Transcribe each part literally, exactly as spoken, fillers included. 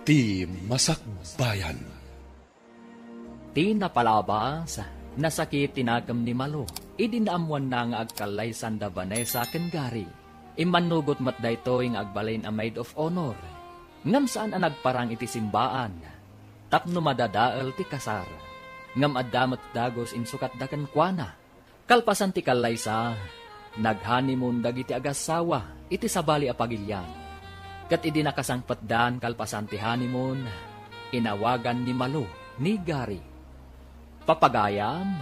Ti Masakbayan. Ti napalabas, nasakit ti nakem ni Malo idi naammoanna nga agkallaysan da Vanessa ken Gary. Immannugot met daytoy nga agbalin a maid of honor, ngem saan a nagparang iti simbaan tapno madadael ti kasar. Ngem adda met dagus insukatda kenkuana. Kalpasan ti kallaysa, nag-honeymoon dagiti agassawa iti sabali a pagilian. Ket idi nakasangpetdan kalpasan ti honeymoon, inawagan ni Malo ni Gary. Papagayam,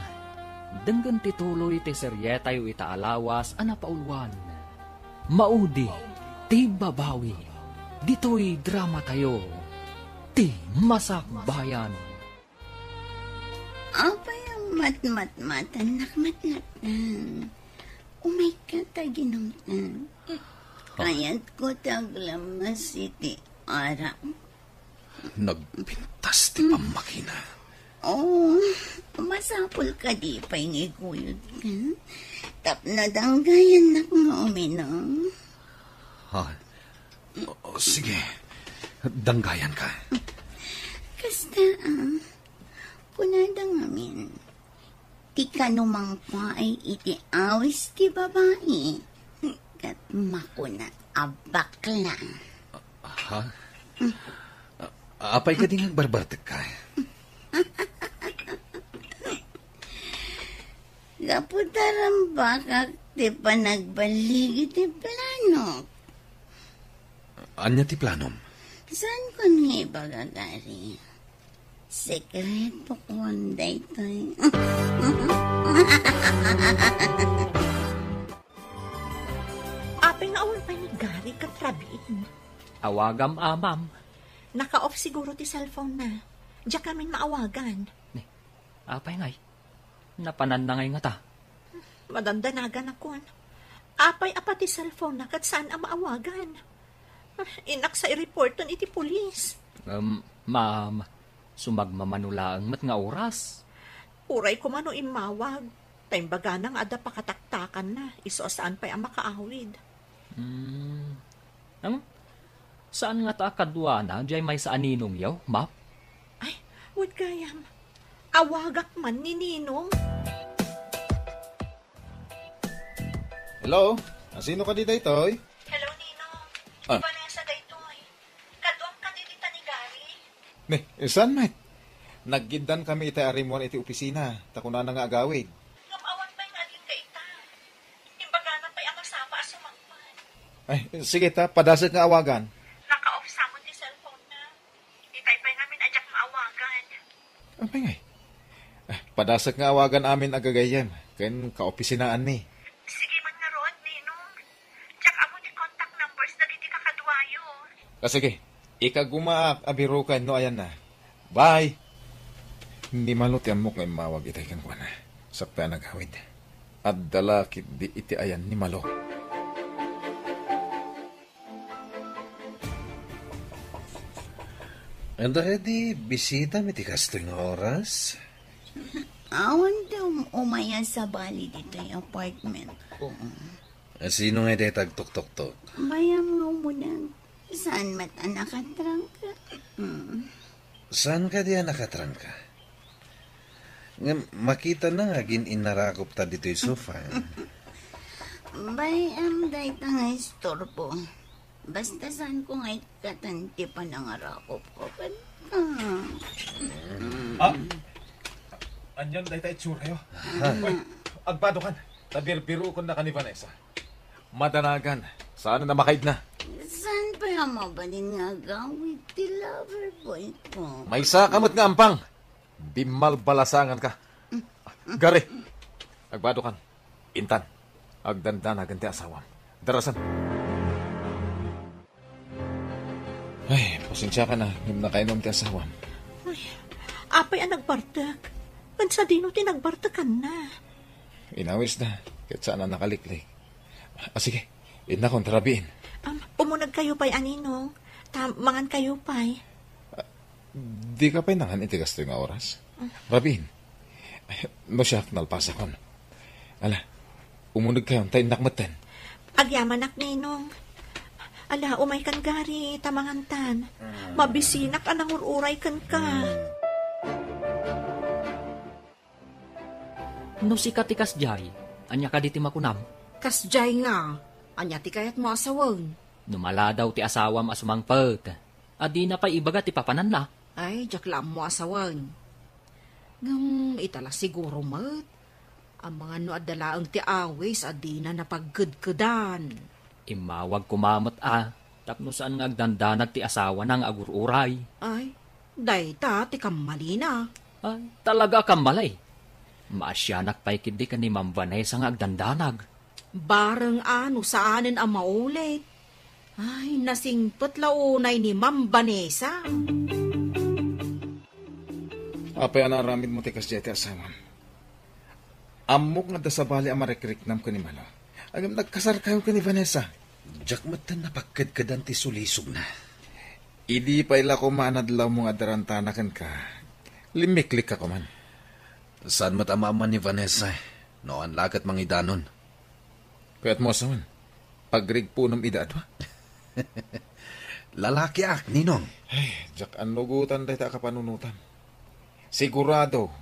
denggen ti tuloy ti serietayo ita a lawas a napauluan. Maudi ti babawi. Ditoy dramatayo, ti Masakbayan. Apay a matmatmatan, nakmatnatan? Umayka ta ginamtan. Kayatko ti aglammas iti arak. Nagpintas ti pammakina. Oh, masapul kadi pay nga iguyod ka? Tapno danggayannak nga uminom. Ha? O, sige. Danggayan ka. Kasta, ah. Kunada ngamin, ti kano mangpaay iti awis ti babai, ket makuna a bakla. Ha? A-, apay kadi nga agbarbartek ka? Gapu ta rambakak ti panagballig iti planok. Ania ti planom? Saan kon nga ibaga, Gary? Sekreto kon daytoy. Apay nga awan pay ni Gary ket Rabin? Awagam, a, ma'am. Naka-off siguro ti cellphone na. Diak ngamin maawagan. Ni, apay ngay? Napananna ngay ngata? Madandanagan akon. Apay a pati cellphone na ket saan a maawagan? Ah, innak sa i-reporton iti pulis. Um, ma'am, sumagmamano laeng met nga oras. Uray koma no immawag, ta imbagana nga adda pakataktakanna, isu a saan pay a makaawid. Hmm. Ang saan ngata a kaduana diay maysa a ninongyo, ma'am? Ay, wen gayam. Awagak man ni Ninong. Hello? Asino kadi daytoy? Hello, Ninong. Ah. Ni Vanessa daytoy. Kaduam kadi dita ni Gary? Ni, saan met? Naggiddaan kami iti arimmuan iti opisina, ta kunana nga agawid. Ngem awan pay nga agingga ita. Imbagana pay a masapa a sumangpet. Ay, sige ta, padasek nga awagan. Naka-off sa amon ti cellphone na. Itay pay ngamin a diak maawagan. Apay ngay? Ah, padasek nga awagan amin a gagayyem ken kaopisinaanmi. Sige man ngarud, Ninong. Diak ammo ti contact numbers dagiti kakaduayo. Ah, sige. Ikagumaak a biruken no ayanna. Bye! Ni Malo ti ammok nga immawag itay kenkuana. Sakbay a nagawid. Adda la ketdi iti ayan ni Malo. Adda kadi bisitam iti kastoy nga oras? Awan ti um-, umay a sabali ditoy apartment ko. Sino ngay dayta agtuktoktok? Bayam nga umuneg. Saan met a nakatrangka? Mm. Saan kadi a nakatrangka? Ngem makitana nga agin-innarakopta ditoy sofa. Bay-am dayta nga istorbo. Basta saan ko nga ikkatan ti panangarakopko kenka. Ah! Anian dayta itsuratayo? Aha. Oy, agbadokan. Ta birbirukonka ni Vanessa. Madanagan. Saan a makaidna? Saan pay a mabalin nga agawid ti lover boy ko? Maysaka met nga ampang. Bimmalbalasanganka. Gary, agbadokan. Intan, agdandanagan ti asawam. Darasan. Ay, pasensiakan a, ngem nakainum ti asawam. Ay, apay a nagbartek? Ken sadino ti nagbartekanna? Inawisda, ket saan a nakaliklik. Ah, sige, innakon ta rabiin. Um, umunegkayo pay a, Ninong, ta mangankayo pay. Ah, dika pay nangan iti kastoy nga oras? Rabiin, no siak, nalpasakon. Ala, umunegkayon ta innak metten. Agyamanak, Ninong. Ala, umaykan gari, ta mangantan. Mabisinak a nangur-uray kenka. No sika ti kasdiay, ania kadi ti makunam? Kasdiay nga, ania ti kayatmo a sawen? No maladaw ti asawam a sumangpet, a dina pay ibaga ti papananna? Ay, diak la ammo a sawen. Ngem ita la siguro met, amangan no adda laeng ti awis a dina napagkedkedan. Immawag koma met a, tapno saan nga agdandanag ti asawana nga agur-uray. Ay, dayta ti kammalina. Ay, talaga a kammali. Maasianak pay ketdi ken ni Ma'am Vanessa nga agdandanag. Bareng a no saanen a maulit. Ay, nasingpet la unay ni Ma'am Vanessa. Apay a naaramidmo ti kasdiay ti asawam? Ammok nga adda sabali a marikriknam ken ni Malo. Ngem nagkasarkayo ken ni Vanessa. Diak metten napagkedkedan ti sulisogna. Idi pay la koma a nadlawmo nga adda rantana kenka, limmiklikka koman. Saan met a maamman ni Vanessa, no awan la ket mangidanon. Kayatmo a sawen, pagrigpunom ida a dua? Lalakiak, Ninong. Ay, diak annugotan dayta a kapanunotam. Sigurado,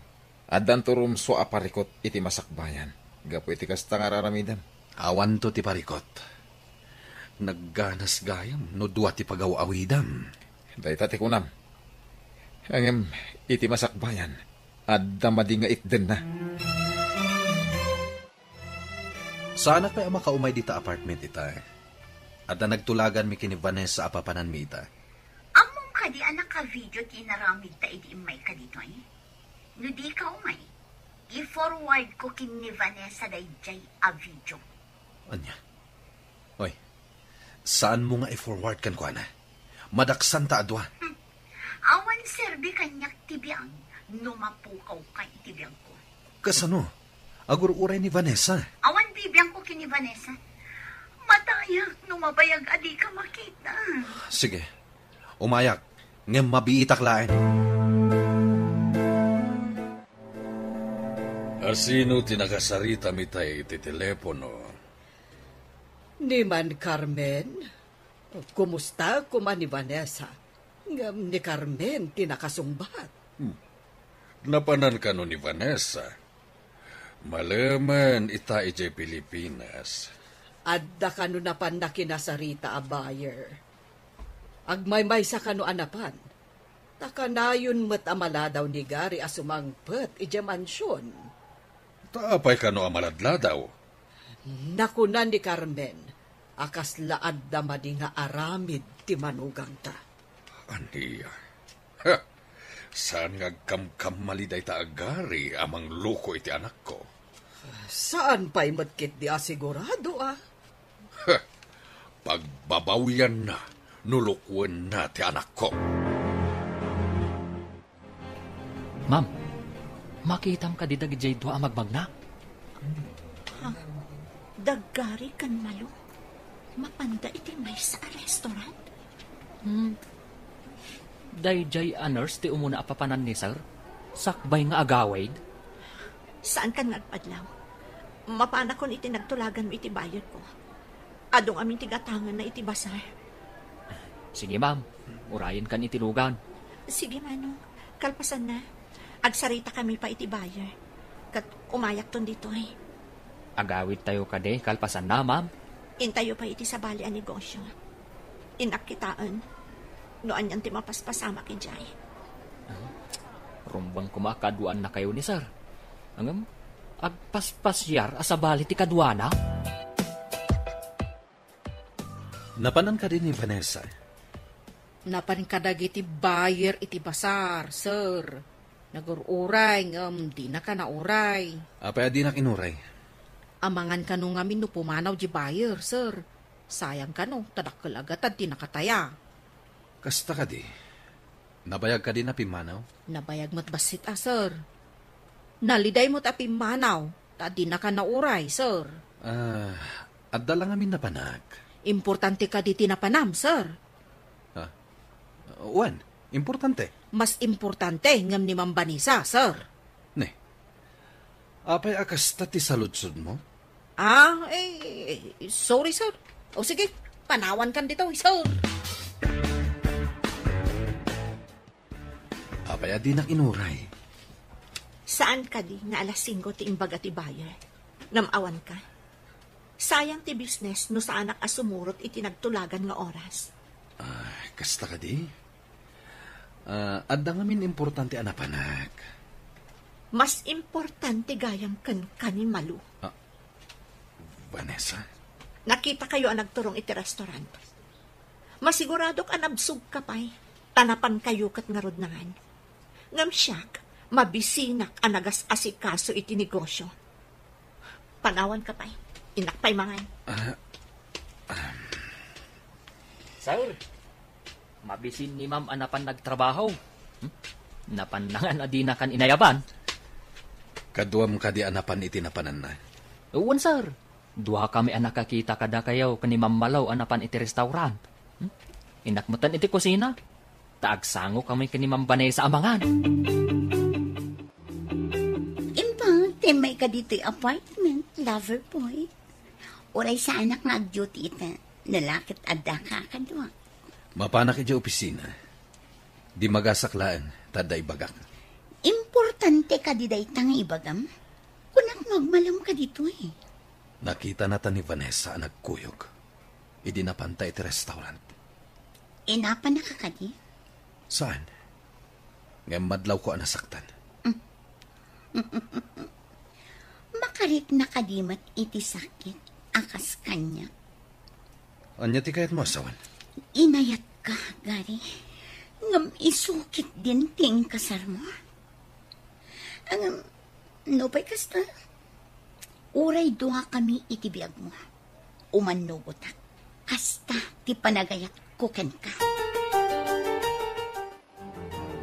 addanto rumsua a parikot iti masakbayan gapu iti kasta nga ar-aramidem. Awanto ti parikot. Nagganas gayam no dua ti pagaw-awidam. Dayta ti kunam. Ngem iti masakbayan, adda madi nga itdenna. Saanak pay a makaumay dita apartment ita. Adda nagtulaganmi ken ni Vanessa a papananmi ita. Ammom kadi a naka-video ti inaramidta idi immayka ditoy? No dika umay, i-forward ko ken ni Vanessa daydiay a video. Ania? Oy, saanmo nga i-forward kenkuana? Madaksanta a dua. Hmm. Awan serbi kaniak ti biag no mapukawka iti biagko. Kasano? Agur-uray ni Vanessa. Awan bibiangko ken ni Vanessa. Matayak no mabayag a dika makita. Sige. Umayak, ngem mabiitak laeng. Asino ti nakasaritam itay iti telepono? Ni Man Carmen? Kumusta koma ni Vanessa? Ngem ni Carmen ti nakasungbat. Hmm. Napanan kano ni Vanessa? Malemen ita idiay Pilipinas. Adda kano napanna kinasarita a buyer? Agmaymaysa kano a napan? Ta kanayon met a maladaw ni Gary a sumangpet idiay mansion. Ta apay kano a maladladaw? Nakuna ni Carmen a kasla adda madi nga aramid ti manugangta. Ania? Ha! Saan nga agkamkammali dayta a Gary a mangloko iti anakko? Saan pay met ketdi a sigurado, a? Heh, pagbabawlianna no lukuenna ti anakko. Ma'am, makitam kadi dagidiay dua a magmagna? Ha? Da Gary ken Malo? Mapanda iti maysa a restaurant? Hmm. Daydiay a nurse ti umuna a papanan ni Sir? Sakbay nga agawid? Saankan nga agpadlaw. Mapanakon iti nagtulaganmo iti bayerko. Adu ngamin ti gatanganna iti basar. Sige, ma'am. Urayenkan iti lugan. Sige, Manong. Kalpasanna, agsaritakami pay iti buyer. Ket umayakton ditoy. Agawidtayo kadi kalpasanna, ma'am? Intayo pay iti sabali a negosyo. Innak kitaen no anian ti mapaspasamak idiay. Ah, rumbeng koma a kaduannakayo ni Sir. Ngem, agpaspasiar a sabali ti kaduana? Napanan kadi ni Vanessa? Napan kadagiti buyer iti basar, sir. Nagur-uray, ngem dinaka nauray. Apay a dinak inuray? Amangan kano ngamin no pumanaw di buyer, sir. Sayang kano, ta dakkel a gatad ti nakataya. Kasta kadi? Nabayag kadi a pimmanaw? Nabayag met bassit a, sir. Naliday met a pimmanaw, ta dinaka nauray, sir. Ah, adda la ngamin napanak. Importante kadi ti napanam, sir? Ha? Wen, importante. Mas importante ngem ni Ma'am Vanessa, sir. Ne. Apay a kasta ti saludsodmo? Ah, eh, sorry, sir. O sige, Panawankan ditoy, sir! Apay a dinak inuray? Saan kadi nga alas singko ti imbaga ti buyer? Ngem awan ka. Sayang ti business no saanak a sumurot iti nagtulagan nga oras. Ah, kasta kadi? Ah, adda ngamin importante a napanak. Mas importante gayam kenka ni Malu. Ah, Vanessa? Nakitakayo a nagturong iti restaurant. Masiguradok a nabsog ka pay, ta napankayo ket ngarud nangan. Ngem siak, mabisinak a nagas-asikaso iti negosyo. Panawan ka pay. Innak pay mangan. Ah, ah. Sir, mabisin ni ma'am a napan nagtrabaho. Hmm? Napan nangan a dinakan inayaban. Kaduam kadi a napan iti napananna? Wen, sir. Dua kami a nakakita kadakayo ken ni Ma'am Malo a napan iti restaurant. Hmm? Innak metten iti kusina. Ta agsango kami ken ni Ma'am Vanessa a mangan. Impaw, timmay ka ditoy apartment, lover boy. Uray saanak nga agduty ita, no la ket adda ka kadua. Mapanak idiay opisina. Di magasak laeng, ta adda ibagak. Importante kadi dayta nga ibagam? Kunak no agmalem ka ditoy. Nakitana ta ni Vanessa a nagkuyog idi napanta iti restaurant. Inapannaka kadi? Saan? Ngem madlawko a nasaktan. Makarikna kadi met iti sakit a kas kaniak? Ania ti kayatmo a sawen? Inayatka, Gary. Ngem isu ketdin ti inkasarmo. Ngem, nupay kasta, uray duakami iti biagmo. Umannugotak. Kasta ti panagayatko kenka.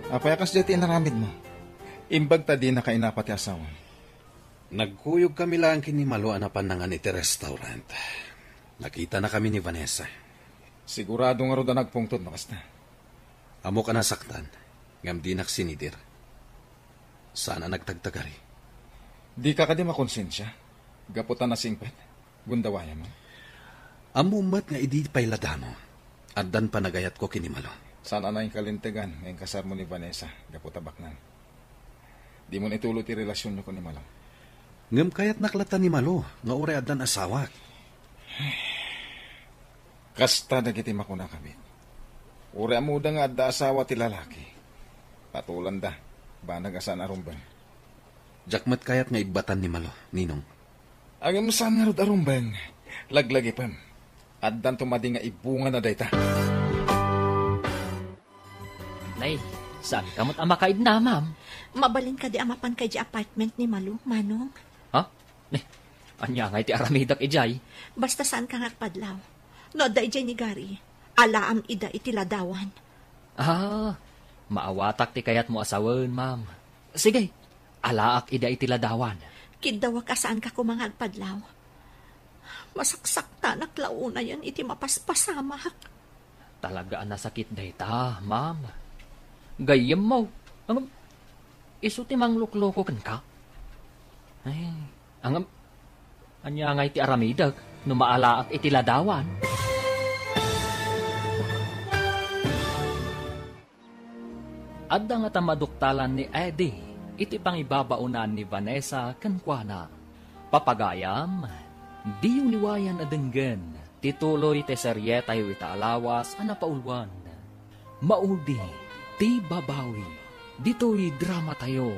Apay a kasdiay ti inaramidmo? Imbag ta dinaka inapa ti asawam. Nagkuyogkami laeng ken ni Malo a napan nangan iti restaurant. Nakitanakami ni Vanessa. Sigurado ngarud a nagpungtod no kasta. Ammok a nasaktan, ngem dinak sinidir. Saan a nagtagtagari. Dika kadi makonsensia? Gapu ta nasingpet? Gundawayam? Ammom met nga idi pay la damo, addan panagayatko ken ni Malo. Saan a nainkalintegan nga inkasarmo ni Vanessa gapu ta baknang. Dimon ituloy ti relasionyo ken ni Malo. Ngem kayatnak latta ni Malo nga uray addan asawak. Kasta dagiti makunakami. Uray ammoda nga adda asawa ti lalaki. Patulanda, banag a saan a rumbeng. Diak met kayat nga ibbatan ni Malo, Ninong. Ngem saan ngarud a rumbeng, laglagipem. Addanto madi nga ibungana dayta. Nay, saan ka met a makaidna, ma'am? Mabalin kadi a mapan kay di apartment ni Malo, Manong? Ha? Nay, ania ngay ti aramidek idiay? Basta saan ka nga agpadlaw. No adda idiay ni Gary, alaam ida iti ladawan. Ah, maawatak ti kayatmo a sawen, ma'am. Sige, alaak ida iti ladawan. Kiddawak a saan ka koma nga agpadlaw. Masaksaktanak la unayen iti mapaspasamak. Talaga a nasakit dayta, ma'am. Gayyemmo, ngem isu ti manglukloko kenka. Ay, ngem, ania ngay ti aramidek no maalaak iti ladawan? Adda ngata maduktalan ni Eddie iti pangibabaonan ni Vanessa kenkuana. Papagayam, diyo liwayan a denggen ti tuloy ti serietayo ita a lawas a napauluan. Maudi ti babawi ditoy dramatayo.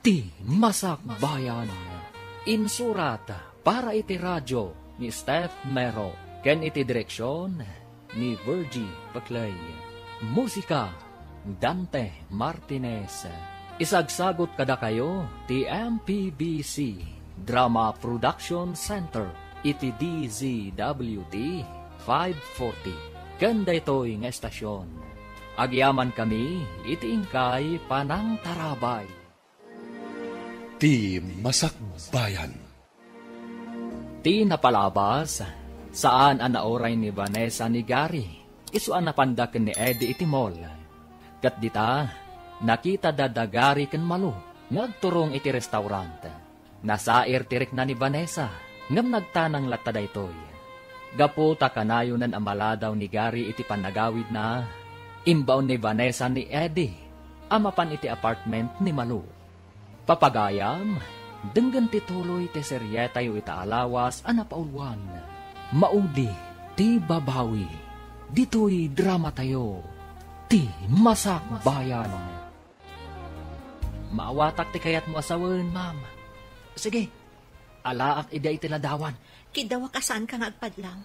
Ti Masakbayan. Insurat para iti radio ni Steph Mero ken iti direksion ni Virgie Paclay. Musika, Dante Martinez. Isagsagot kadakayo ti M P B C Drama Production Center iti D Z W T five forty ken daytoy nga estasion. Agyamankami iti inkay panangtarabay. Ti Masakbayan. Ti napalabas, saan a nauray ni Vanessa ni Gary, isu a napanda ken ni Eddie iti mall. Ket dita, nakitada da Gary ken Malu nga agturong iti restaurant. Nasair ti rikna ni Vanessa, ngem nagtanang latta daytoy. Gapu ta kanayonan a maladaw ni Gary iti pannagawidna, imbaon ni Vanessa ni Eddie a mapan iti apartment ni Malu. Papagayam, denggen ti tuloy ti serietayo ita a lawas a napauluan, Maudi ti Babawi. Ditoy dramatayo, ti Masakbayan. Maawatak ti kayatmo a sawen, ma'am. Sige, alaak idiay iti ladawan. Kiddawak a saanka nga agpadlaw.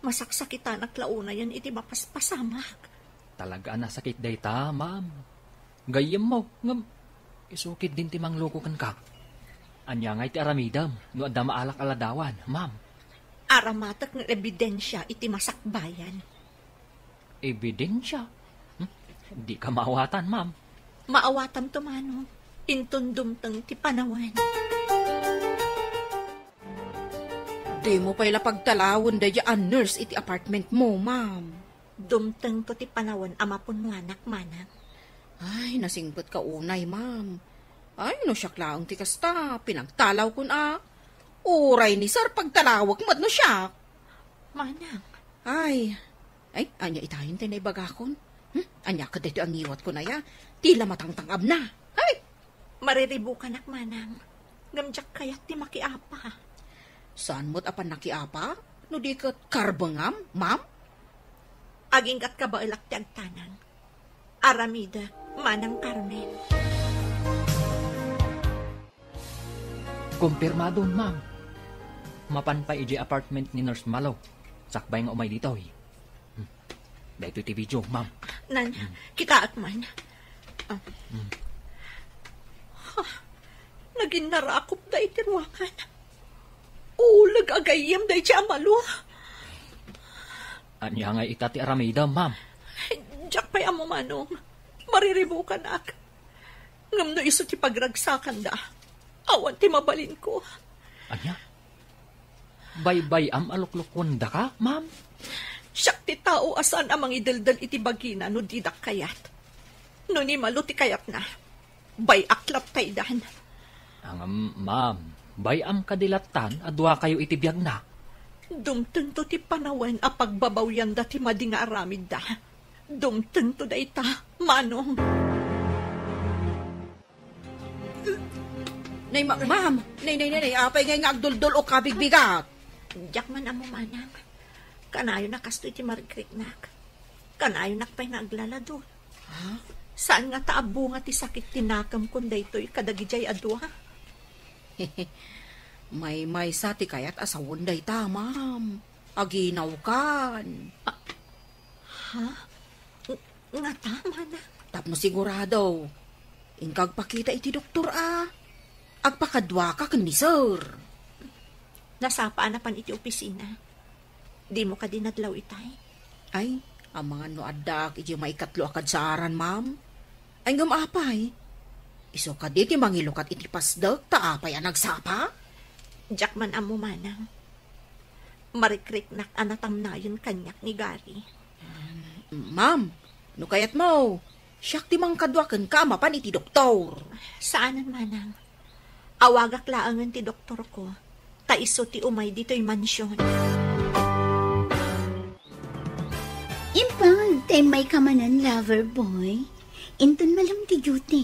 Masaksakitanak la unayen iti mapaspasamak. Talaga a nasakit dayta, ma'am. Gayyemmo, ngem isu ketdin ti mangloko kenka. Ania ngay ti aramidem no adda maalak a ladawan, ma'am? Aramatek nga ebidensia iti masakbayan. Ebidensia? Hmm? Dika maawatan, ma'am. Maawatamto, Manong. Inton dumteng ti panawen. Dimo pay la pagtalawen daydiay a nurse iti apartment mo, ma'am. Dumtengto ti panawen a mapunnoanak, Manang. Ay, nasingpetka unay, ma'am. Ay, no siak laeng ti kasta, pinagtalawkon a. Uray ni Sir, pagtalawek met no siak. Manang. Ay, ay, ania itayen ti naibagakon? Hmm? Ania kadaytoy a ngiwatkon aya? Ti la matangtang-abna. Ay! Mariribukanak, Manang. Ngem diak kayat ti makiapa. Saan met a pannakiapa? No di ket karbengam, ma'am? Agingga't kabaelak ti agtanang. Aramidek, Manang Carmen. Kumpirmado, ma'am. Mapan pay idiay apartment ni Nurse Malo. Sakbay nga umay ditoy. Hmm. Daytoy ti video, ma'am. Nan, hmm, kitaak man. Ah. Hmm. Ha, nagin narakop da iti ruangan. Uleg a gayyem daydiay a Malo. Ania ngay ita ti aramidem, ma'am? Diak pay ammo, Manong. Mariribukanak. Ngem no isu ti pagragsakanda, awan ti mabalinko. Ania? Baybay-am a luklukuendaka, ma'am? Siak ti tao a saan a mangideldel iti bagina no didak kayat. No ni Malo ti kayatna, bay-ak latta idan. Ngem, ma'am, bay-am kadi lattan a duakayo iti biagna? Dumtengto ti panawen a pagbabawyanda ti madi nga aramidda. Dumtengto dayta, Manong. Nay, ma-, ma'am, nay, nay, nay, nay, apay ngay nga agduldul o kabigbigat? Diak man ammo, Manang. Kanayon a kastoy ti marikriknak. Kanayonak pay nga aglalado. Ha? Saan nga ta abunga ti sakit ti nakemkon daytoy kadagidiay a dua? Maymaysa ti kayat a sawen dayta, ma'am. Aginawkan. Ah, ha? Ng-, ngata, Manang? Tapno sigurado, inka agpakita iti doktor a agpakaduaka ken ni Sir. Nasapa a napan iti opisina. Dimo kadi nadlaw itay? Ay, amangan no addaak iti maikatlo a kadsaaran, ma'am. Ay, ngem apay? Isu kadi ti mangilukat iti pasdek ta apay a nagsapa? Diak man ammo, Manang. Marikriknak a natamnayen kaniak ni Gary. Ma'am, no kayatmo, siak ti mangkadua kenka a mapan iti doktor. Saanen, Manang. Awagak laengen ti doktorko, ta isu ti umay ditoy mansion. Imbag ta immayka manen, lover boy. Inton malem ti duty.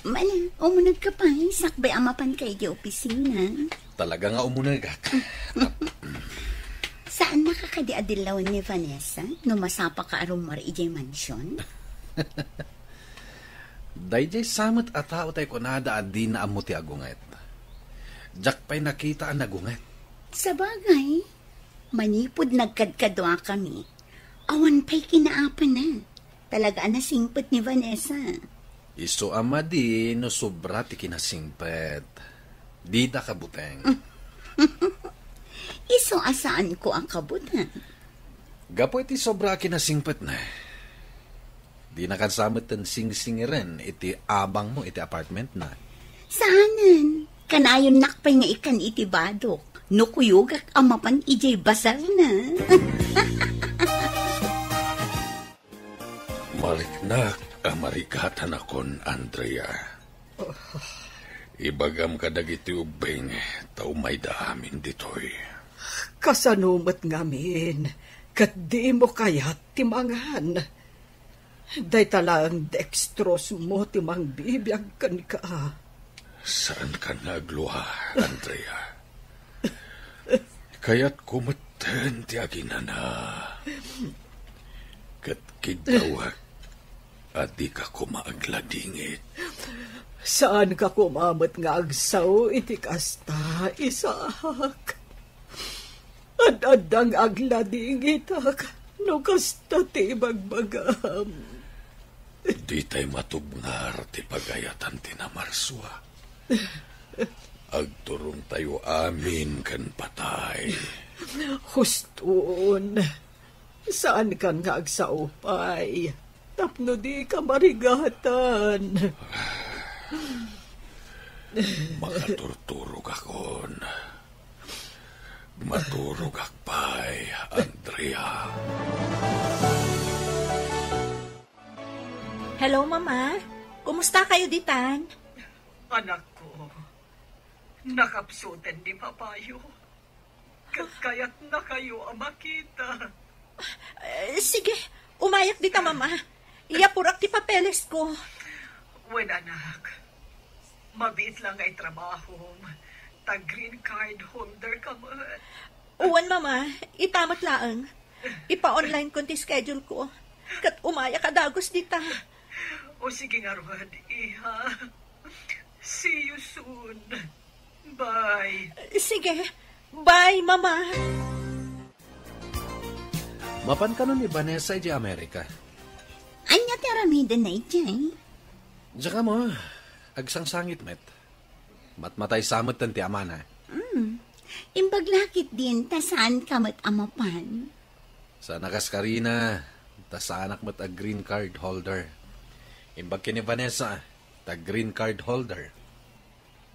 Mala, umunegka pay, sakbay a mapanka iti opisina. Talaga nga umunegak. Saannaka kadi a dillawen ni Vanessa no masapaka a rummuar idiay mansion? Daydiay sa met a tao tay kunada a dina ammo ti agunget. Diak pay nakita a nagunget. Sabagay, manipud nagkadkaduakami, awan pay kinaapana. Talaga a nasingpet ni Vanessa. Isu a madi no sobra ti kinasingpet. Dida kabuteng. Isu a saanko a kabuteng. Gapu iti sobra a kinasingpetna, dinakan sa metten singsingiren iti abangmo iti apartmentna. Saanen, kanayonnak pay nga ikkan iti badok no kuyogak a mapan idiay basarna. Mariknak a marigatanakon, Andrea. Ibagam kadagiti ubbing ta umayda amin ditoy. Kasano met ngamin ket dimo kayat ti mangan? Dayta laeng dextrose mo ti mangbibiag kenka. Saankan nga agluar, Andrea. Kayatko metten ti aginana. Ket kiddawek a dika koma agladingit. Saanka koma met nga agsao iti kasta, Isaac. Ad-adda nga agladingitak no kasta ti ibagbagam. Ditay matubngar ti pagayatan ti namarsua. Agturongtayo amin ken patay. Huston, saankan nga agsao pay tapno dika marigatan. Makaturturogakon. Maturogak pay, Andrea. Hello, Mama. Kumusta kayo ditan? Anakko, nakapsuten ni Papayo. Ket kayatna kayo a makita. Eh, sige, umayak dita, Mama. Iyapurak ti papeles ko. Wen, anak. Mabiit lang nga itrabahom. Ta green card holder ka met. Wen, Mama. Ita met laeng. Ipa-online kon ti schedule ko. Ket umayak a dagus dita. O sige ngarud, iha. See you soon. Bye. Sige. Bye, Mama. Mapan kano ni Vanessa idiay Amerika? Ania ti aramidenna idiay? Diak ammo, agsangsangit met. Matmatay sa metten ti amana. Hmm. Imbag la ketdin ta saanka met a mapan. Saan a kas karina, ta saanak met a green card holder. Imbag ken ni Vanessa, ta green card holder.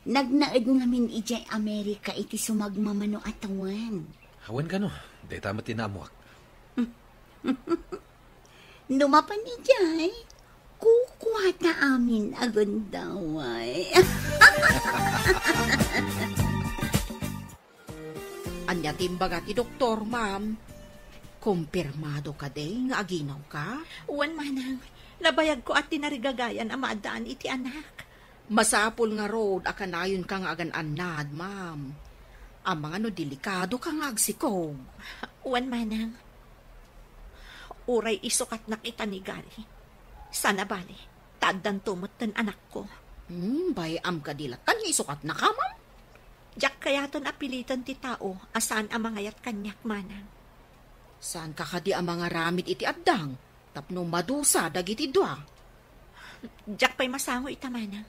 Nagnaed ngamin idiay Amerika iti sumagmamano a tawen. Awan kano, dayta met ti naammoak. No mapan idiay, kukuata amin a gundaway. Ania ti imbaga ti doktor, ma'am? Kumpirmado kadi nga aginawka? Wen, manang. Nabayagko a tinarigagayan a maaddaan iti anak. Masapul ngarud a kanayonka nga agan-annad, ma'am. Amangan no delikadoka nga agsikog. Wen, manang. Uray isukatnak ita ni Gary. Saan a bale, ta addanto metten anakko. Hmm, bay-am kadi latta nga isukatnaka, ma'am? Diak kayaten a piliten ti tao a saan a mangayat kaniak, manang. Saanka kadi a mangaramid iti addang tapno madusa dagiti dua? Diak pay masango ita, manang.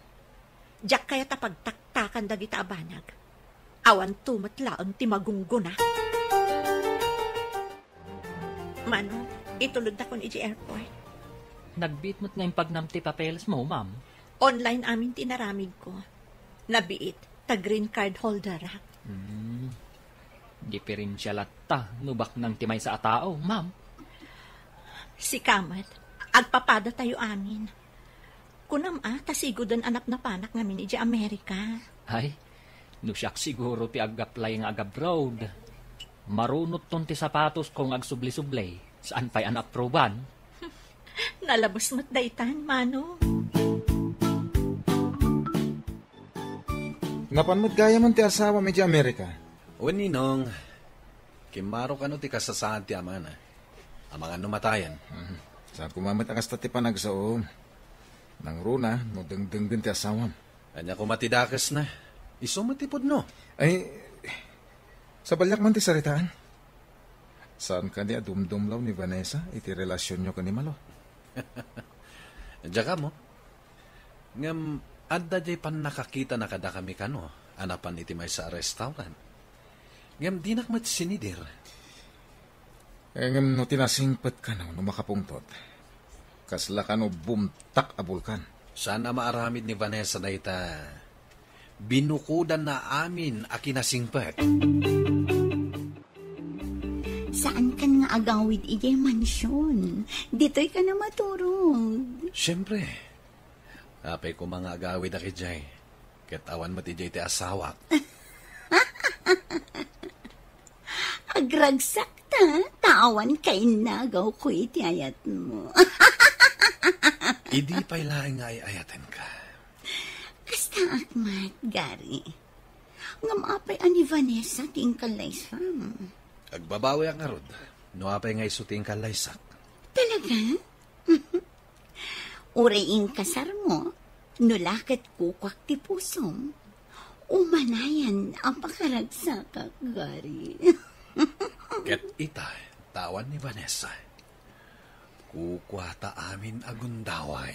Diak kayat a pagtaktakan dagita a banag. Awanto met laeng ti magunggona. Manong, itulodakon idiay airport. Nagbiit met nga impagnam ti papelesmo, ma'am. Online amin ti inaramidko. Nabiit, ta green card holderak. Hmm. Diferensia latta no baknang ti maysa a tao, ma'am. Sika met, agpapadatayo amin. Kunam a, ta sigoden a napnapanak ngamin idiay Amerika. Ay, no siak siguro ti ag-apply nga ag-abroad. Marunotton ti sapatosko nga agsubli-subli, saan pay a naapruban. Nalabes met daytan, Manong. Napan met gayamen ti asawam idiay Amerika? Wen, Ninong. Kimmaro kano ti kasasaad ti amana. Amangan no matayen. Mhm. Saan koma met a kasta ti panagsao. Nangruna no dengdenggen ti asawam. Ania koma ti dakesna? Isu met ti pudno. Ay, sabaliak man ti saritaan. Saan kadi a dumdumlaw ni Vanessa iti relasionyo ken ni Malo? Diak ammo. Ngem adda diay pannakakitana kadakami kano a napan iti maysa a restaurant. Ngem dinak met sinidir. Eh, ngem no ti nasingpet kano no makapungtot, kasla kano bumtak a bulkan. Saan a maaramid ni Vanessa dayta? Binukodanna amin a kinasingpet. Saankan nga agawid idiay mansion. Ditoy ka na maturog. Siempre. Apay koma nga agawid a idiay. Ket awan met idiay ti asawak. Agragsak ta, ta awan kainagaw ko iti ayatmo. Idi pay laeng nga ay-ayatenka. Kastaak met, Gary. Ngem apay a ni Vanessa ti inkallaysam? Agbabawiak ngarud, no apay nga isu ti inkallaysak. Talaga? Uray inkasarmo, no la ket kukuak ti pusom, umanayan a pakaragsakak, Gary. Ket ita, ta awan ni Vanessa. Kukuata amin a gundaway.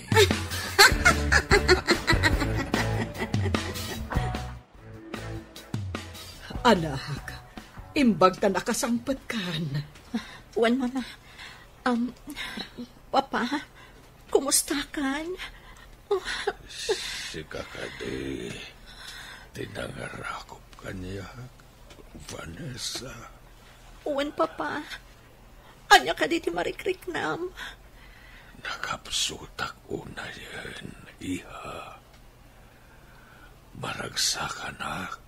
Anak, imbag ta nakasangpetkan. Wen, Mama. Um, Papa, kumustakan? Oh. Sika kadi ti nangarakop kaniak, Vanessa? Wen, Papa. Ania kadi ti marikriknam? Nakapsutak unayen, iha. Maragsakanak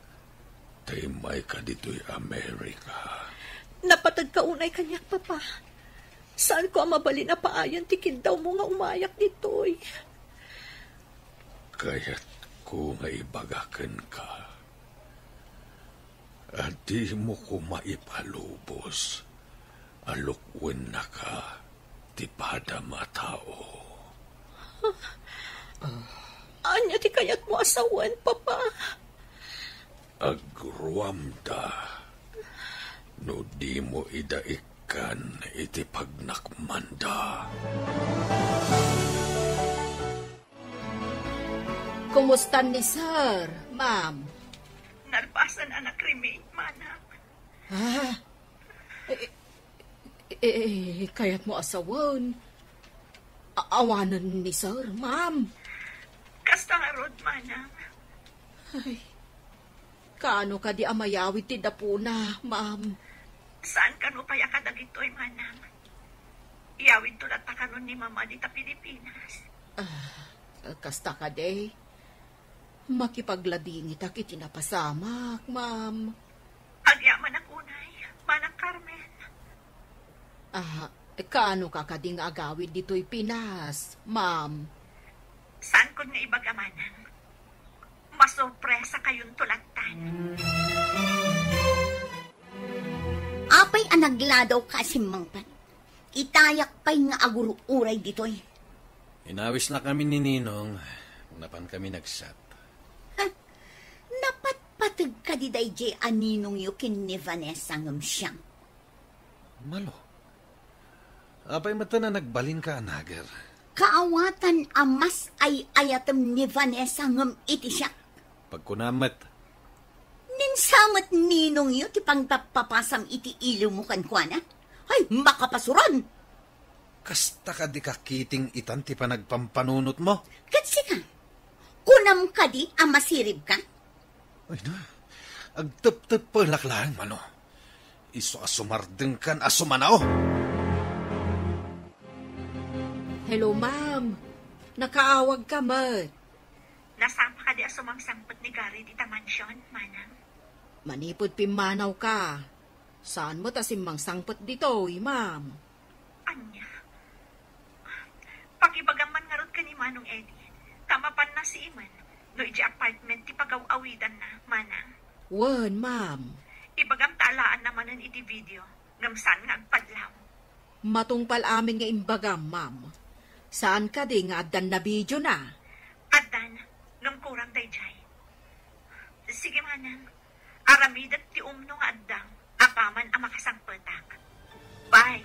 ta immayka ditoy Amerika. Napateg ka unay kaniak, Papa. Saanko a mabalin a paayen ti kiddawmo nga umayak ditoy. Kayatko nga ibaga kenka a dimo koma ipalubos a lukuennaka ti padam a tao. Ania ti kayatmo a sawen, Papa? Agruamda no dimo ida ikkan iti pagnakmanda. Kumusta ni Sir, Ma'am? Nalpasan a nakremate, Manang. Ah? Eh, eh, eh, kayatmo a sawen? A-, awanen ni Sir, Ma'am. Kasta ngarud, Manang. Ay, kaano kadi a mayawid ti dapuna, Ma'am? Saan kano pay a kadagitoy, Manang? Iyawidto latta kanon ni Mama dita Pilipinas. Ah, kasta kadi? Makipagladingitak iti napasamak, Ma'am. Agyamanak unay, Manang Carmen. Ah, kaano ka kadi nga agawid ditoy Pinas, Ma'am? Saankon nga ibaga, Manang. Masurpresa kayonto lattan. Apay a nagladaw ka a simmangpet? Itayak pay nga agur-uray ditoy. Inawisnak amin ni Ninong, napan kami nagshot. Ha? Napatpateg kadi daydiay a ninongyo ken ni Vanessa ngem siak? Malo. Apay met a nagbalinka a nager? Kaawatan a mas ay-ayatem ni Vanessa ngem iti siak. Pagkunam met. Ninsa met ninongyo ti pangpappapasam iti iliwmo kenkuana? Ay, makapasuron! Kasta kadi kakiting itan ti panagpampanunotmo? Ket sika, kunam kadi a masiribka? Ay na, agteptepelak laeng, mano. Isu a sumardengkan a sumanao. Hello, ma'am. Nakaawagka met. Nasapa kadi a sumangsangpet ni Gary dita mansion, Manang? Manipud pimmanawka, saan met a simmangsangpet ditoy, ma'am. Ania? Pakibagam man ngarud ken ni Manong Eddie, ta mapanna sii man no idiay apartment ti pagaw-awidanna, Manang. Wen, ma'am. Ibagam ta alaanna manen iti video, ngem saan nga agpadlaw. Matungpal amin nga imbagam, ma'am. Saan kadi nga addan nabidiona? Addan, ngem kurang daydiay. Sige, Manang. Aramidek ti umno nga addam apaman a makasangpetak. Bye.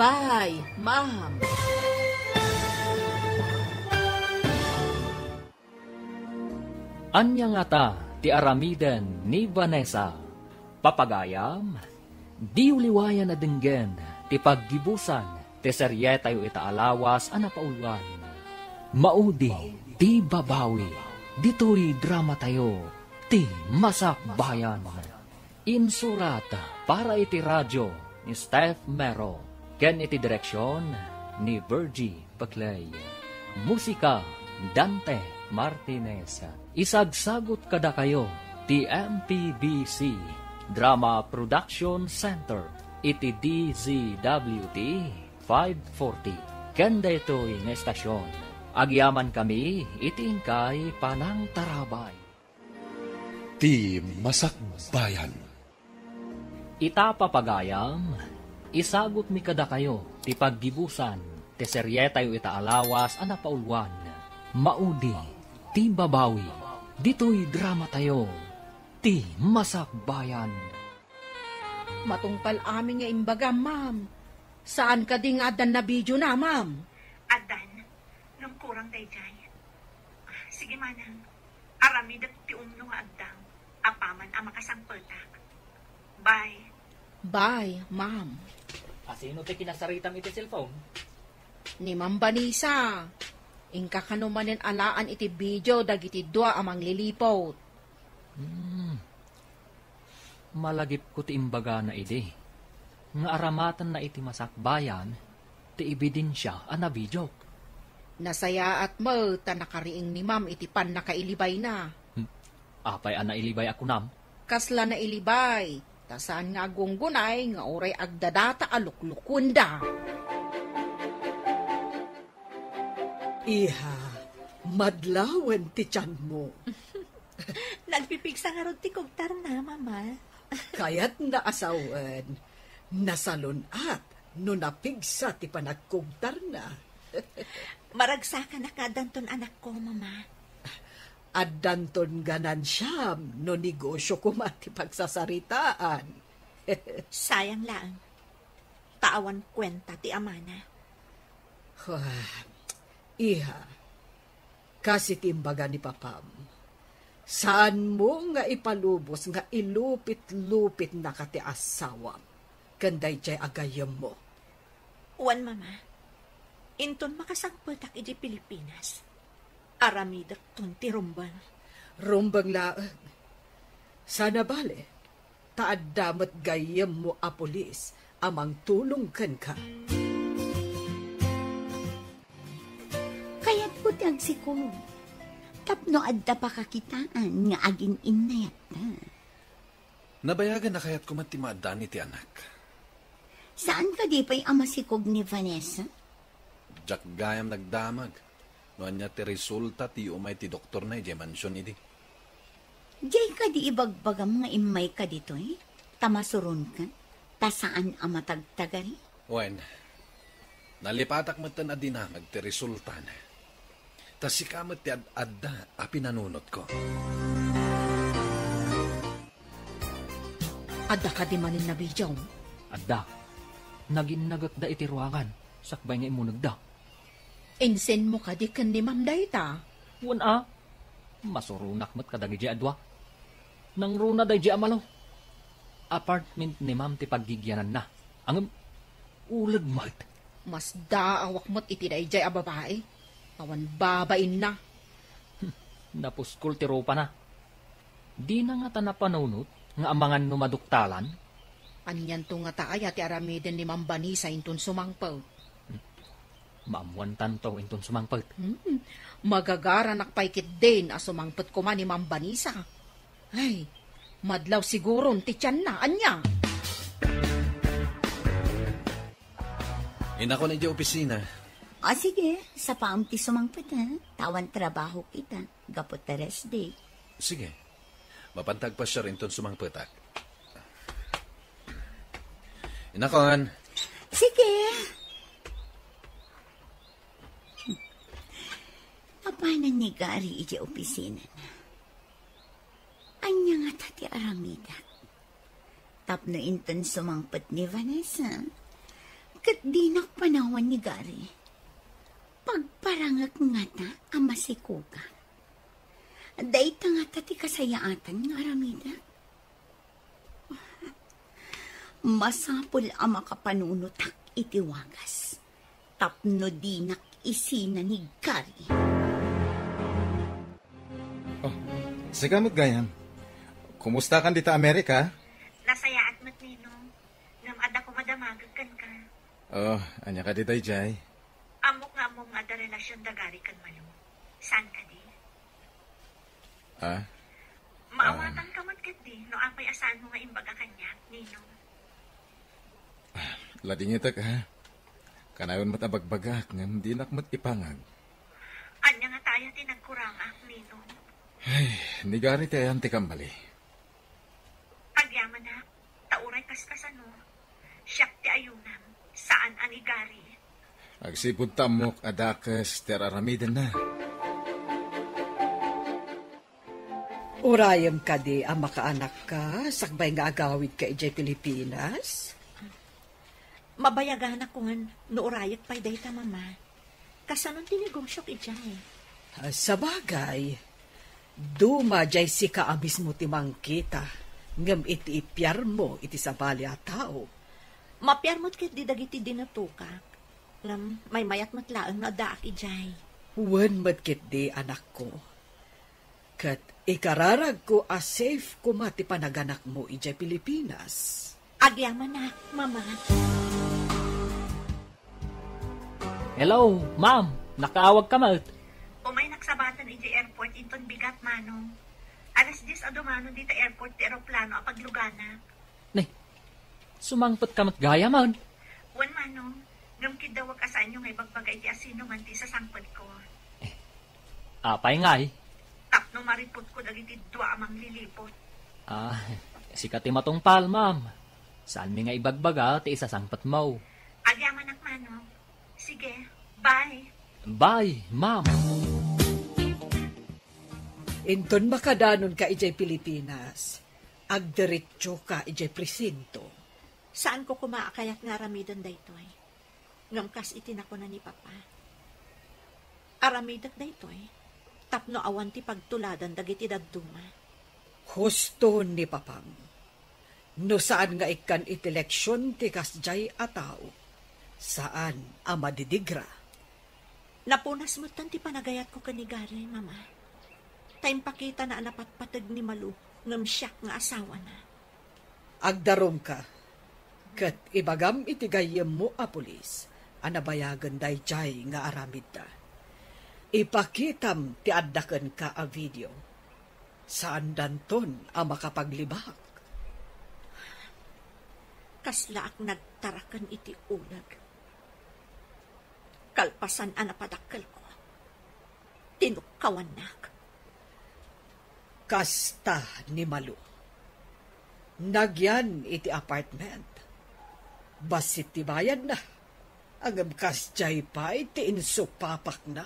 Bye, ma'am. Ania ngata ti aramiden ni Vanessa? Papagayam, diyo liwayan a denggen ti paggibusan ti serietayo ita a lawas a napauluan. Maudi ti babawi, ditoy dramatayo ti Masakbayan. Insurat para iti radio ni Steph Mero ken iti direksion ni Virgie Paclay. Musika, Dante Martinez. Isagsagut kadakayo ti M P B C Drama Production Center iti D Z W T five forty. Ken daytoy nga estasion, agyamankami iti inkay panangtarabay. Ti Masakbayan. Ita, papagayam, isagutmi kadakayo ti paggibusan ti serietayo ita a lawas a napauluan, Maudi ti Babawi. Ditoy dramatayo, Ti Masakbayan. Matungpal amin nga imbagam, ma'am. Saan kadi nga addan nabidiona, ma'am? Addan, ngem kurang daydiay. Sige, manang. Aramidek ti umno nga adda, apaman a makasangpetak. Bye. Bye, ma'am. Asino ti kinasaritam iti cellphone? Ni Ma'am Vanessa. Inka kano manen alaan iti video dagiti dua a mangliliput. Hmm. Malagipko ti imbagana idi, nga aramatenna iti masakbayan ti ebidensia a nabidiok. Nasayaat met ta nakariing ni Ma'am iti pannakailibayna. Hmm. Apay a nailibay a kunam? Kasla nailibay, ta saan nga aggunggunay nga uray agdadata a luklukuenda. Iha, madlawen ti tianmo. Nagpipigsa ngarud ti kugtarna, Mama. Kayatna a sawen, nasalun-at no napigsa ti panagkugtarna. Maragsakanak nga addanton anakko, Mama. Addanton ganansiam no negosio koma ti pagsasaritaan. Sayang laeng. Ta awan kuenta ti amana. Ah, iha, kas iti imbaga ni papam, saanmo nga ipalubos nga ilupit-lupitnaka ti asawam ken daydiay a gayyemmo. Wen, Mama, inton makasangpetak idiay Pilipinas, aramidekton ti rumbeng. Rumbeng laeng. Saan a bale, ta adda met gayyemmo a pulis a mangtulong kenka. Kayatko ti agsikog tapno adda pakakitaan nga agin-innayatta. Nabayagen a kayatko met ti maaddaan iti anak. Saan kadi pay a masikog ni Vanessa? Diak gayam nagdamag no ania ti resulta ti umay ti doktorna idiay mansion idi. Diay kadi ibagbagam nga immayka ditoy, ta masuronka, ta saan a matagtagari? Wen, nalipatak metten a dinamag ti resultana. Ta sika met ti ad-adda a pinanunotko. Adda kadi manen nabidiom? Adda. Naginnagekda iti ruangan, sakbay nga immunegda. Insenmo kadi ken ni Ma'am dayta? Wen a. Masuronak met kadagiti a dua. Nangruna daydi a malo. Apartment ni Ma'am ti paggigiananna. Ngem, uleg met. Masdaawak met iti daydiay a babai. Awan babainna. Napuskol ti rupana. Dina ngata napanunot nga amangan no maduktalan? Anianto ngata aya ti aramiden ni Ma'am Vanessa inton sumangpet? Maammoantanto inton sumangpet. Hmm. Magagaranak pay ketdin a sumangpet koma ni Ma'am Vanessa. Ay, madlaw siguron ti tianna. Ania? Inakon idiay opisina. Ah, sige. Sapaam ti sumangpet, ha? Ta awan trabahok ita gapu ta rest day. Sige. Mapanta agpasiar inton sumangpetak. Inakon. Sige. Apanan ni Gary idiay opisinana. Ania ngata ti aramida? Tapno inton sumangpet ni Vanessa, ket dinak panawan ni Gary. Pagparangek ngata a masikoga. Dayta ngata ti kasayaatan nga aramida. Masapul a makapanunotak iti wagas tapno dinak isina ni Gary. Oh, sika met gayam. Kumustakan dita Amerika? Nasayaat met, Ninong. Ngem adda koma damagek kenka. Oh, ania kadi daydiay? Ammok nga ammom nga adda relasion da Gary ken Malu. Saan kadi? Ah? Maawatanka met ketdi no apay a saanmo nga imbaga kaniak, Ninong. Ladingitek, ha? Kanayon met a bagbagaak ngem dinak met ipangag. Ania ngata aya ti nagkurangak, Ninong? Ay, ni Gary ti ayan ti kambali. Agyamanak, ta uray kaskasano, siak ti ayunam, saan a ni Gary. Agsipud ta ammok a dakes ti ar-aramidenna. Urayem kadi a makaanakka sakbay nga agawidka idiay Pilipinas? Mabayaganak no urayek pay dayta, Mama. Kasanon ti negosiok idiay? Ah, sabagay, duma diay sika a mismo ti mangkita, ngem iti ipiarmo iti sabali a tao, mapiar met ketdi dagiti dinatokak. Ngem maymayat met laeng no addaak idiay. Wen met ketdi, anakko. Ket ikararagko a safe koma ti panaganakmo idiay Pilipinas. Agyamanak, Mama. Hello, ma'am. Nakaawagka met. Umay naksabatan idiay airport inton bigat, Manong. Alas dies a dumano dita airport ti eroplano a pagluganak. Nay, sumangpetka met gayam? Wen, Manong, ngem kiddawek a saanyo nga ibagbaga iti asinoman ti isasangpetko. Apay ngay? Tapno mariputko dagiti dua a mangliliput. Ah, sika ti matungpal, ma'am. Saanmi nga ibagbaga ti isasangpetmo. Agyamanak, Manong. Sige, bye. Bye, ma'am. Inton makadanonka idiay Pilipinas, agdiretsoka idiay presinto. Saanko koma a kayat nga aramiden daytoy. Ngem kas iti nakuna ni Papa, aramidek daytoy tapno awan ti pagtuladan dagiti dadduma. Husto ni Papam. No saan nga ikkan iti leksion ti kasdiay a tao, saan a madidigra. Napunas metten ti panagayatko ken ni Gary, Mama. Ta impakitana a napatpateg ni Malu ngem siak nga asawana. Agdarumka, ket ibagam iti gayyemmo a pulis a nabayagen daydiay nga aramidda. Ipakitam ti adda kenka a video. Saandanton a makapaglibak. Kaslaak nagtaraken iti uleg. Kalpasan a napadakkelko, tinukkawannak. Kasta ni Malu. Nagyan iti apartment. Bassit ti bayadna. Ngem kasdiay pay ti insupapakna.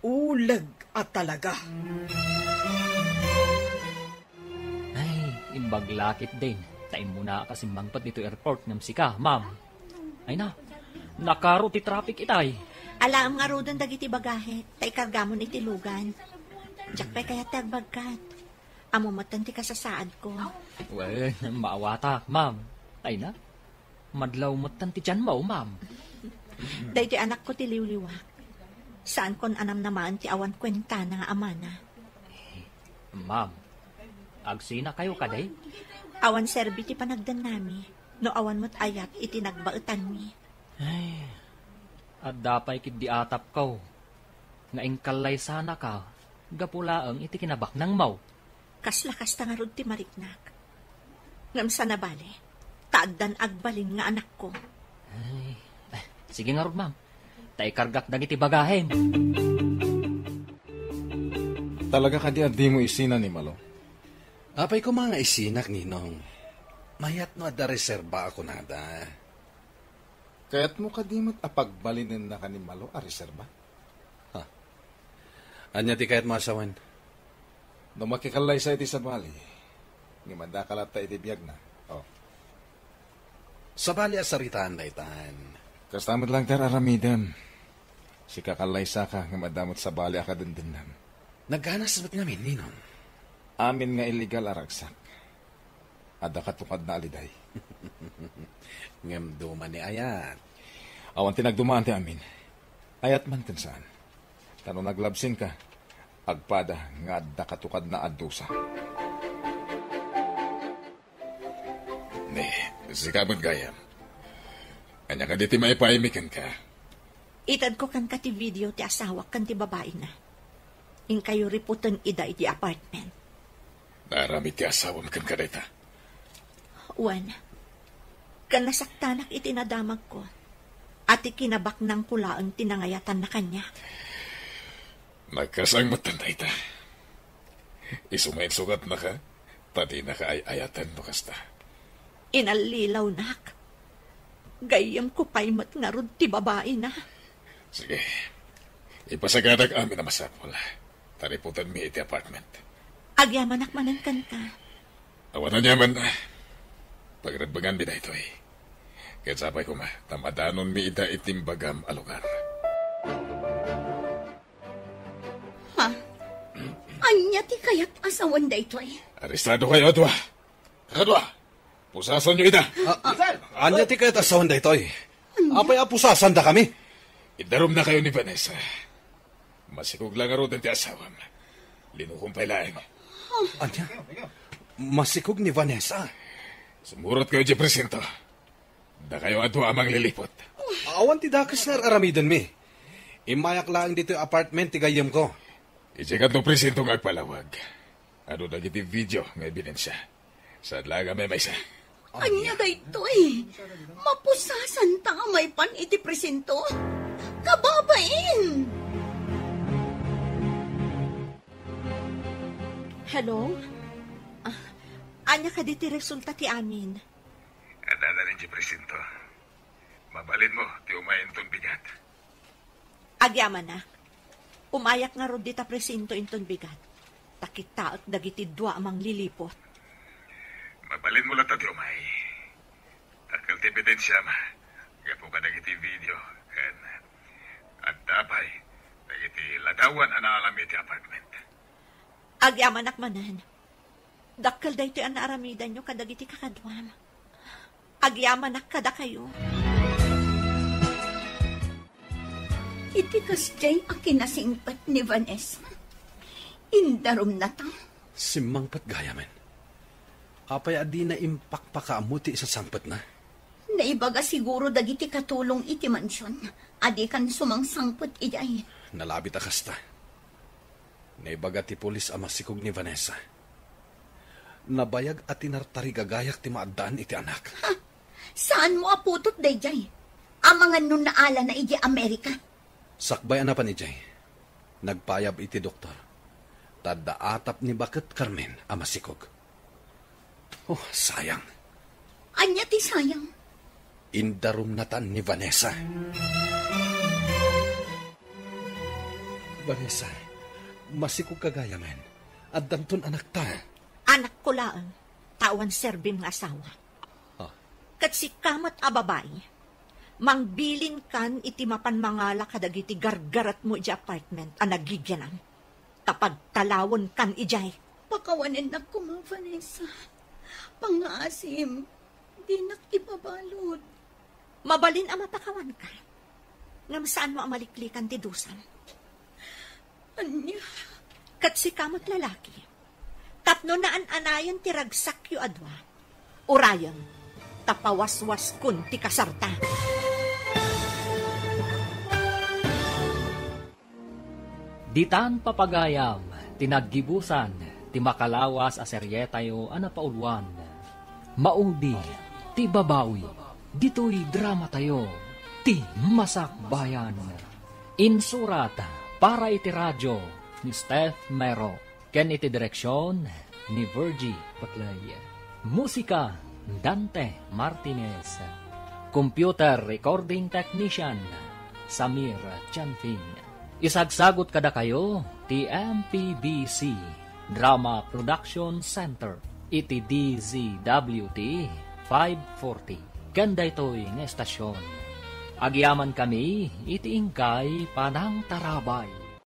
Uleg a talaga. Ay, imbag la ketdin, ta immuna a kasimmangpet ditoy airport ngem sika, ma'am. Ay na, nakaro ti traffic itay. Alaem ngaruden dagiti bagahe, ta ikargamon iti lugan. Diak pay kayat ti agbagkat. Ammo metten ti kasasaadko. Well, maawatak, ma'am. Ay na, madlaw metten ti tianmo, ma'am. Daytoy anakko ti liwliwak. Saankon a namnamaen ti awan kuentana nga amana. Ma'am, agsinakayo kadi? Awan serbi ti panagdennami no awan met ayat iti nagbaetanmi. Ay, adda pay ketdi atapko nga inkallaysanaka gapu laeng iti kinabaknangmo. Kasla kasta ngarud ti mariknak. Ngem saan a bale, ta addan agbalin nga anakko. Ay, eh, sige ngarud, ma'am. Ta ikargak dagiti bagahem. Talaga kadi a dimo isina ni Malo? Apay koma nga isinak, Ninong. Mayat no adda reserba a kunada. Kayatmo kadi met a pagbalinennaka ni Malo a reserba? Ha? Ania ti kayatmo a sawen? No makikallaysa iti sabali, ngem addaka latta iti biagna. Oh. Sabali a saritaan daytan. Kasta met laeng ti ar-aramidem. Sika kallaysaka, ngem adda met sabali a kadendennam. Nagganas met ngamin, Ninong. Amin nga illegal a ragsak. Adda katukadna a liday. Ngem duma ni ayat. Awan ti nagdumaan ti amin. Ayat man ken saan. Ta no naglabsinka, agpada nga adda katukadna a dusa. Ni, sika met gayam. Ania kadi ti maipaaymi kenka? Itedko kenka ti video ti asawak ken ti babaina. Inkayo riputen ida iti apartment. Naaramid ti asawam kenka dayta? Wen, ken nasaktanak iti nadamagko, a ti kinabaknangko laeng ti nangayatanna kaniak. Nagkasang met dayta. Isu nga insugatnaka, ta dinaka ay-ayaten no kasta. Inallilawnak. Gayyemko pay met ngarud ti babaina. Sige. Ipasagadak amin a masapul. Tariputanmi iti apartment. Agyamanak manen kenka. Awan aniaman. Pagrebbenganmi daytoy. Ket sapay koma, ta madanonmi ida iti imbagam a lugar. Ha? Ania ti kayat a sawen daytoy? Arestado kayo, adua. Kakadua, pusasanyo ida. Ah, ania ti kayat a sawen daytoy? Apay a pusasandakami? Idarumnakayo ni Vanessa. Masikog la ngaruden ti asawam. Linukom pay laeng. Ania? Masikog ni Vanessa? Sumurot kayo di presinto. Dakayo adua a mangliliput. Awan ti dakes nga ar-aramidenmi. Immayak laeng ditoy apartment ti gayyemko. Idiay kadto presinto nga agpalawag. Adu dagiti video nga ebidensya. Saad laeng a maymaysa. Ania daytoy? Mapusasanta a maipan iti presinto? Kababain! Hello? Ah, ania kadi ti resulta ti amin? Adda na rin ti presinto. Mabalinmo ti umay inton bigat. Agyamanak, umayak ngarud dita presinto inton bigat, ta kitaek dagiti dua a mangliliput. Mabalinmo latta ti umay. Dakkel ti ebidensiam gapu kadagiti video ken adda pay dagiti ladawan a naalam iti apartment. Agyamanak manen. Dakkel daytoy a naaramidanyo kadagiti kakaduam. Agyamanak kadakayo. Iti kasdiay a kinasingpet ni Vanessa, indarumnata. Simmangpet gayamen. Apay a dina impakpakaammo ti isasangpetna? Naibaga siguro dagiti katulong iti mansion a dikan sumangsangpet idiay. Nalabit a kasta. Naibaga ti pulis a masikog ni Vanessa. Nabayag a tinartarigagayak ti maaddaan iti anak. Ha? Saanmo a putot daydiay? Amangan no naalana idiay Amerika? Sakbay a napan idiay, nagpayab iti doktor. Ta adda atap ni baket Carmen a masikog. Oh, sayang. Ania ti sayang? Indarumnatan ni Vanessa. Vanessa, masikog ka gayamen. Addanton anakta. Anakko laeng, ta awan serbim nga asawa. Ah. Ket sika met a babai, mangbilinkan iti mapan mangala kadagiti gargaretmo idiay apartment a nagigianam. Ta pagtalawenkan idiay. Pakawanennak koma, Vanessa. Pangngaasim, dinak ibabalud. Mabalin a mapakawanka. Ngem saanmo a maliklikan ti dusam. Ania? Ket sika met lalaki. Tapno naan-anayen ti ragsakyo a dua. Urayem, ta pawaswaskon ti kasarta. Ditan papagayam ti naggibusan ti makalawas a serietayo a napauluan, Maudi ti Babawi, ditoy dramatayo, Ti Masakbayan. Insurat para iti radio ni Steph Mero ken iti direksion ni Virgie Paclay. Musika, Dante Martinez. Computer recording technician, Samir Chanfing. Isagsagut kadakayo ti M P B C Drama Production Center iti D Z W T five forty. Ken daytoy nga estasyon, agyamankami iti inkay panangtarabay.